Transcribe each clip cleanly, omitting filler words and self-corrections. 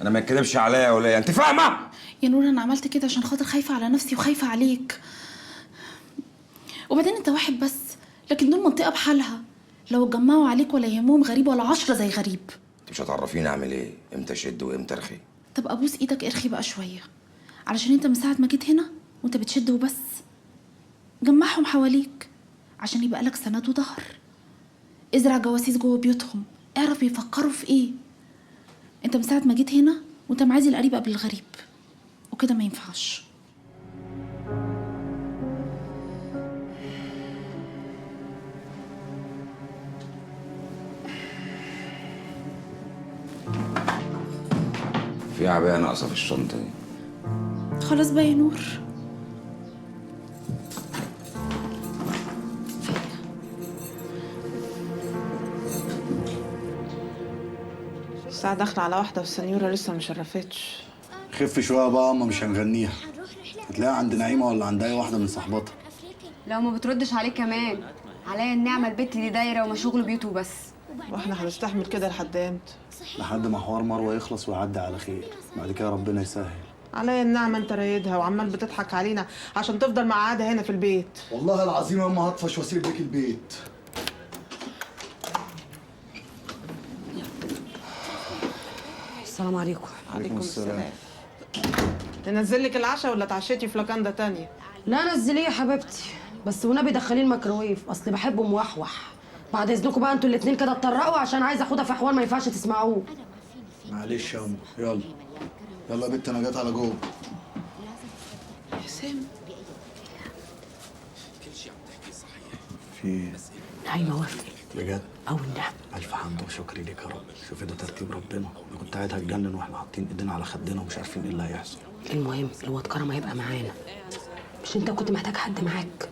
انا ما يتكذبش عليا يا وليه، انت فاهمه؟ يا نور انا عملت كده عشان خاطر خايفة على نفسي وخايفة عليك. وبعدين انت واحد بس، لكن دول منطقة بحالها، لو اتجمعوا عليك ولا يهمهم غريب ولا 10 زي غريب. انت مش هتعرفيني اعمل ايه، امتى اشد وامتى ارخي. طب ابوس ايدك ارخي بقى شوية، علشان انت من ساعة ما جيت هنا وانت بتشد وبس. جمعهم حواليك عشان يبقى لك سند وظهر. ازرع جواسيس جوه بيوتهم، اعرف بيفكروا في ايه. انت من ساعة ما جيت هنا وانت معازي القريب قبل الغريب، وكده ما ينفعش. في عباية ناقصه في الشنطة دي. خلاص بقى يا نور. الساعة داخلة على 1 والسنيورة لسه ما شرفتش. خف شوية بقى، اما مش هنغنيها. هتلاقيها عند نعيمة ولا عند أي واحدة من صاحباتها. لو ما بتردش عليه كمان. عليا النعمة البت دي دايرة ومشغول بيوته بس. واحنا هنستحمل كده لحد امتى؟ لحد ما حوار مروة يخلص ويعدي على خير، بعد كده ربنا يسهل. عليا النعمة انت رايدها وعمال بتضحك علينا عشان تفضل مقعدة هنا في البيت. والله العظيم يا اما هطفش واسيب لك البيت. السلام عليكم. عليكم السلام. ننزل لك العشاء ولا اتعشيتي في لوكاندا تانية؟ لا نزليه يا حبيبتي، بس ونبي دخليه الميكروويف، اصل بحبه موحوح. بعد اذنكم بقى انتوا الاتنين كده اتطرقوا عشان عايزه اخدها في حوار ما ينفعش تسمعوه. معلش يا امي، يلا يلا يا بنت، انا جت على جوه. حسام في ايه؟ نعيمه وافقت. بجد؟ او النعمة. الف حمد وشكر ليك يا رب. شوفي ده ترتيب ربنا، انا كنت قاعد هتجنن واحنا حاطين ايدينا على خدنا ومش عارفين ايه اللي هيحصل. المهم الواد كرم هيبقى معانا. مش انت كنت محتاج حد معاك؟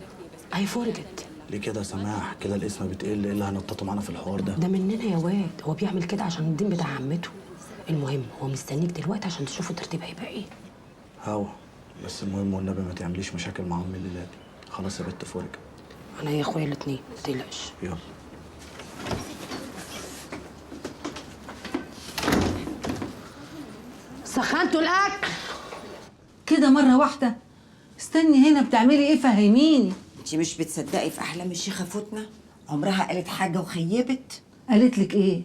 اهي فرجت. ليه كده يا سماح؟ كده الاسم بتقل، ايه اللي هنططه معانا في الحوار ده؟ ده مننا يا واد، هو بيعمل كده عشان الدين بتاع عمته. المهم هو مستنيك دلوقتي عشان تشوفوا الترتيب هيبقى ايه. هوا بس المهم والنبي ما تعمليش مشاكل مع امي الليلة دي. خلاص يا بنت فرجت. انا يا اخويا الاتنين، ما تقلقش. يلا. سخنتوا الاكل كده مرة واحدة؟ استني هنا، بتعملي ايه؟ فهميني. انت مش بتصدقي في احلام الشيخه فوتنا؟ عمرها قالت حاجة وخيبت. قالت لك ايه؟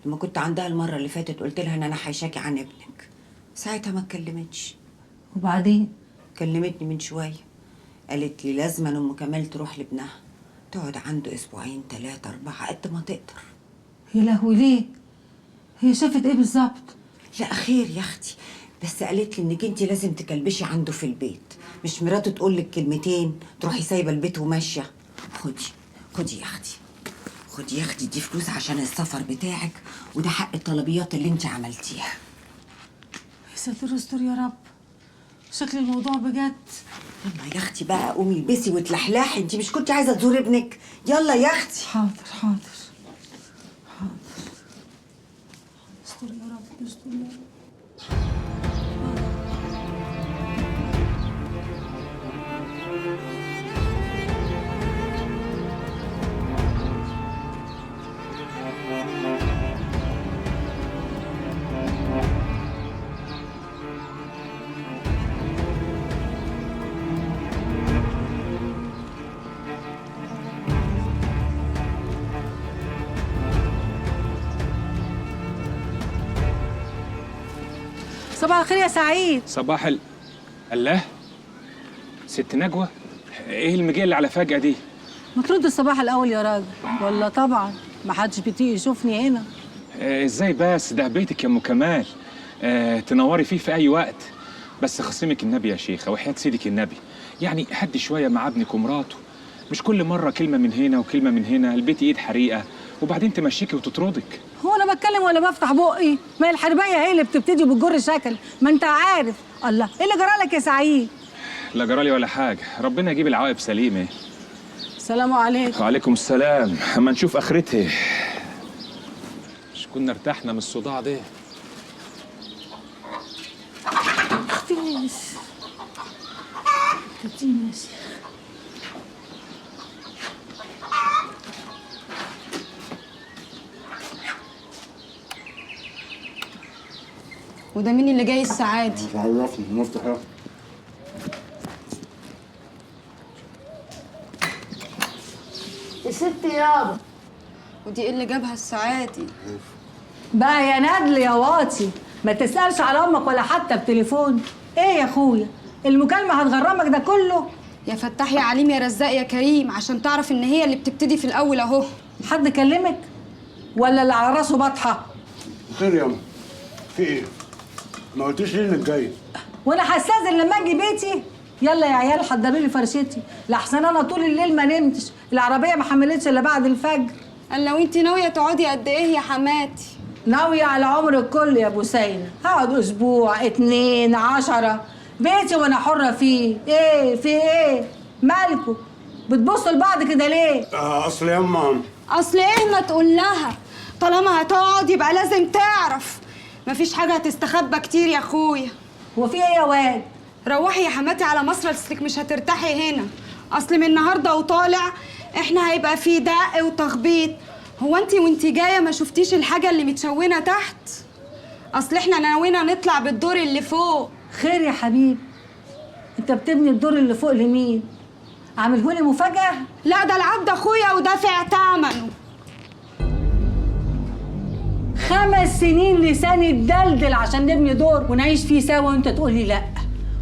لما كنت عندها المرة اللي فاتت قلت لها ان انا حيشاكي عن ابنك، ساعتها ما اتكلمتش. وبعدين؟ كلمتني من شوية، قالت لي لازم ام كمال تروح لابنها، تقعد عنده اسبوعين 3 4 قد ما تقدر. يا لهوي، ليه؟ هي شافت ايه بالظبط؟ لا خير يا اختي، بس قالت لي انك انت لازم تكلبشي عنده في البيت، مش مراته تقول لك كلمتين تروحي سايبه البيت وماشية. خدي خدي يا اختي، خدي يا اختي، دي فلوس عشان السفر بتاعك، وده حق الطلبيات اللي انت عملتيها. يا ساتر استر يا رب، شكل الموضوع بجد. يلا يا اختي بقى قومي البسي وتلحلحي، انت مش كنت عايزه تزوري ابنك؟ يلا يا اختي. حاضر حاضر حاضر، استر يا رب، استر يا رب. صباح الخير يا سعيد. صباح الله. ست نجوى، ايه المجيه اللي على فجأة دي؟ ما ترد الصباح الاول يا راجل. والله طبعا ما حدش بيطيق يشوفني هنا. ازاي بس؟ ده بيتك يا ام كمال، تنوري فيه في اي وقت. بس خصمك النبي يا شيخه، وحياة سيدك النبي، يعني هدي شوية مع ابنك ومراته، مش كل مرة كلمة من هنا وكلمه من هنا، البيت ايد حريقة وبعدين تمشيكي وتطردك. هو انا بتكلم ولا بفتح بقي؟ ما هي الحربايه هي اللي بتبتدي وبتجر شكل، ما انت عارف. الله، ايه اللي جرالك يا سعيد؟ لا جرالي ولا حاجة، ربنا يجيب العواقب سليمة. السلام عليكم. وعليكم السلام. اما نشوف اخرتها. مش كنا ارتحنا من الصداع ده؟ اختي ماشي. وده مين اللي جاي الساعة دي؟ مش عرفني، نفتح يلا. يا ستي يابا، ودي ايه اللي جابها الساعة دي؟ بقى يا ندل يا واطي، ما تسألش على امك ولا حتى بتليفون. ايه يا اخويا، المكالمة هتغرمك ده كله؟ يا فتاح يا عليم يا رزاق يا كريم، عشان تعرف ان هي اللي بتبتدي في الاول اهو. حد كلمك ولا اللي على راسه بطحه؟ خير ياما، في ايه؟ ما قلتيش ليه انك جاي؟ وانا هستاذن لما اجي بيتي. يلا يا عيال حضروا لي فرشتي، لحسن انا طول الليل ما نمتش، العربية ما حملتش الا بعد الفجر. قال لو انت ناوية تقعدي قد ايه يا حماتي؟ ناوية على عمر الكل يا بوسينه، هقعد اسبوع، 2، 10، بيتي وانا حره فيه. ايه في ايه؟ مالكوا بتبصوا لبعض كده ليه؟ اصل ياما. اصل ايه؟ ما تقول لها طالما هتقعد يبقى لازم تعرف، مفيش حاجة هتستخبى كتير يا اخويا. هو في ايه يا واد؟ روحي يا حماتي على مصر، اصلك مش هترتاحي هنا. اصل من النهارده وطالع احنا هيبقى في دق وتخبيط. هو انت وانت جاية ما شفتيش الحاجة اللي متشونه تحت؟ اصل احنا ناوينا نطلع بالدور اللي فوق. خير يا حبيبي، انت بتبني الدور اللي فوق لمين؟ عاملهولي مفاجأة؟ لا ده العبد اخويا ودافع ثمنه. 5 سنين لساني اتدلدل عشان نبني دور ونعيش فيه سوا، وانت تقول لي لا،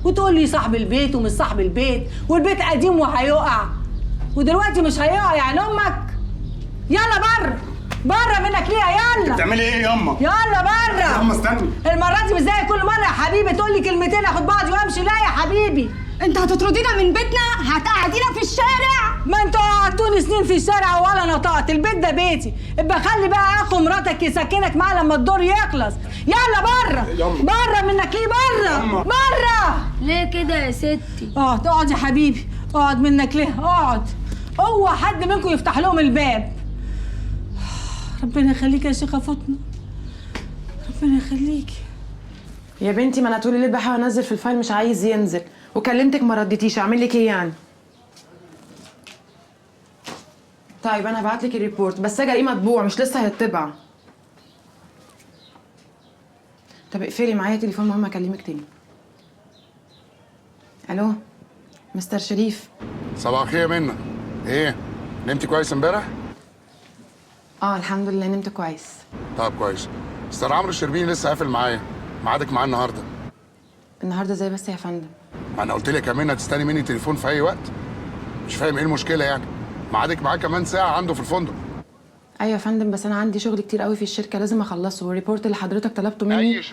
وتقول لي صاحب البيت ومش صاحب البيت، والبيت قديم وهيقع، ودلوقتي مش هيقع يعني امك. يلا بره بره منك ليها. يلا. بتعملي ايه ياما؟ يلا بره ياما. استني، المرة دي مش زي كل مرة يا حبيبي تقول لي كلمتين اخد بعضي وامشي. لا يا حبيبي، انت هتطردينا من بيتنا؟ هتقعدينا في الشارع؟ ما انتوا قعدتوني سنين في الشارع ولا نطقت. البيت ده بيتي، ابقى خلي بقى اخو مراتك يسكنك معاه لما الدور يخلص. يلا بره بره منك ليه؟ بره بره. ليه كده يا ستي؟ اقعد اقعد يا حبيبي، اقعد منك ليه، اقعد. اوعى حد منكم يفتح لهم الباب. ربنا يخليك يا شيخه فاطمة، ربنا يخليكي يا بنتي. ما انا طول الليل بحاول انزل في ال file مش عايز ينزل، وكلمتك ما رديتيش، اعمل لك ايه يعني؟ طيب انا هبعت لك ال report، بس اجي الاقيه مطبوع مش لسه هيطبع. طب اقفلي معايا تليفون مهم اكلمك تاني. الو مستر شريف. صباح الخير يا منى. ايه نمتي كويس امبارح؟ الحمد لله نمت كويس. طب كويس. مستر عمرو الشربيني لسه قافل معايا، ميعادك معاه النهارده. النهارده ازاي بس يا فندم؟ ما انا قلت لك يا منى تستني مني تليفون في اي وقت. مش فاهم ايه المشكلة يعني؟ ميعادك معاه كمان ساعة عنده في الفندق. ايوه يا فندم، بس انا عندي شغل كتير قوي في الشركة لازم اخلصه، وال report اللي حضرتك طلبته مني. اي شغل؟